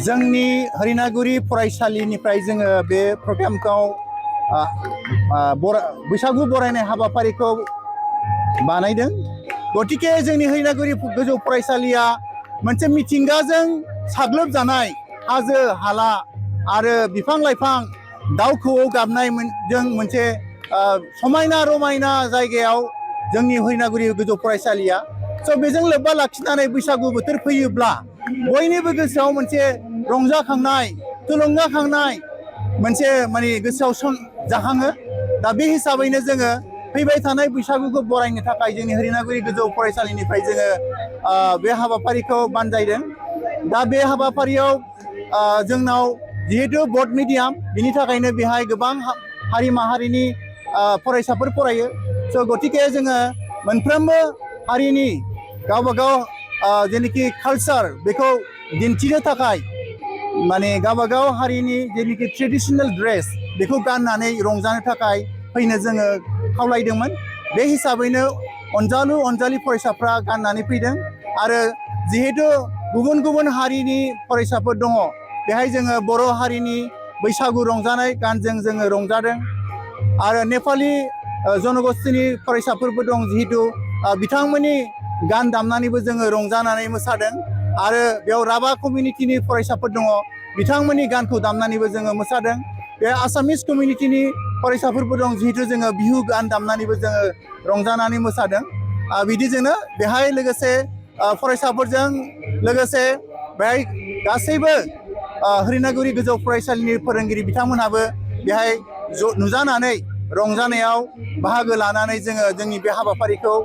जोंनि हरिनागुरि फरायसालिनिफ्राय जोङो बे प्रग्रामखौ बैसागु बरायनाय हाबाफारिखौ बानायदों। गतिके जोंनि हरिनागुरि गोजौ फरायसालिया मोनसे मिथिंगाजों साग्लोबजानाय हाजो हाला आरो बिफां लाइफां दाउ खौवौ गाबनायजों मोनसे समायना रमायना जायगायाव जोंनि हरिनागुरि गोजौ फरायसालिया। स' बेजों लोब्बा लाखिनानै बैसागु बोथोर फैयोब्ला बयनिबो गोसोआव मोनसे रंजाखांनाय थुलुंगाखांनाय मोनसे माने गोसोआव जाखाङो। दा बे हिसाबैनो जोङो फैबाय थानाय बैसागुखौ बरायनो थाखाय जोंनि हरिनागुरि गोजौ फरायसालिनिफ्राय जोङो बे हाबाफारिखौ बानजायदों। दा बे हाबाफारियाव जोंनाव जिहेतु बर्ड मिडियाम बिनि थाखायनो बेहाय गोबां हारि माहारिनि फरायसाफोर फरायो। स' गतिके जोङो मोनफ्रोमबो हारिनि गावबागाव जेनोखि कालचार बेखौ दिन्थिनो थाखाय माने गावबागाव हारिनि जेनोखि ट्रेडिशनेल ड्रेस बेखौ गाननानै रंजानो थाखाय फैनो जोङो खावलायदोंमोन। बे हिसाबैनो अनजालु अनजालि फरायसाफ्रा गाननानै फैदों आरो जिहेतु गुबुन गुबुन हारिनि फरायसाफोर दङ बेहाय जोङो बर' हारिनि बैसागु रंजानाय गानजों जोङो रंजादों आरो नेपालि जनगोष्ठीनि फरायसाफोरबो दं जिहेतु बिथांमोननि गान दामनानैबो जोङो रंजानानै मोसादों आरो बेयाव राभा कमिउनिटिनि फरायसाफोर दङ बिथांमोननि गानखौ दामनानैबो जोङो मोसादों। बे आसामिस कमिउनिटिनि फरायसाफोरबो दं जिहेतु जोङो बिहु गान दामनानैबो जोङो रंजानानै मोसादों। बिदिजोंनो बेहाय लोगोसे फरायसाफोरजों लोगोसे बेहाय गासैबो हरिनागुरि गोजौ फरायसालिनि फोरोंगिरि बिथांमोनहाबो बेहाय नुजानानै रंजानायाव बाहागो लानानै जोङो जोंनि बे हाबाफारिखौ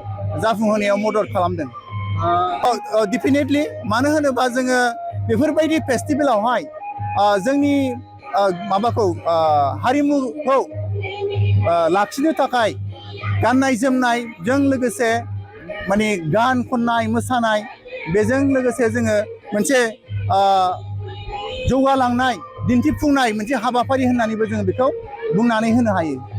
जाफुंहोनायाव मदद खालामदों। डेफिनेटलि मानो होनोबा जोङो बेफोरबायदि फेस्टिभेलावहाय जोंनि माबाखौ हारिमुखौ लाखिनो थाखाय गाननाय जोमनायजों लोगोसे माने गान खननाय मोसानाय बेजों लोगोसे जोङो मोनसे जौगालांनाय दिन्थिफुंनाय मोनसे हाबाफारि होननानैबो जोङो बेखौ बुंनानै होनो हायो।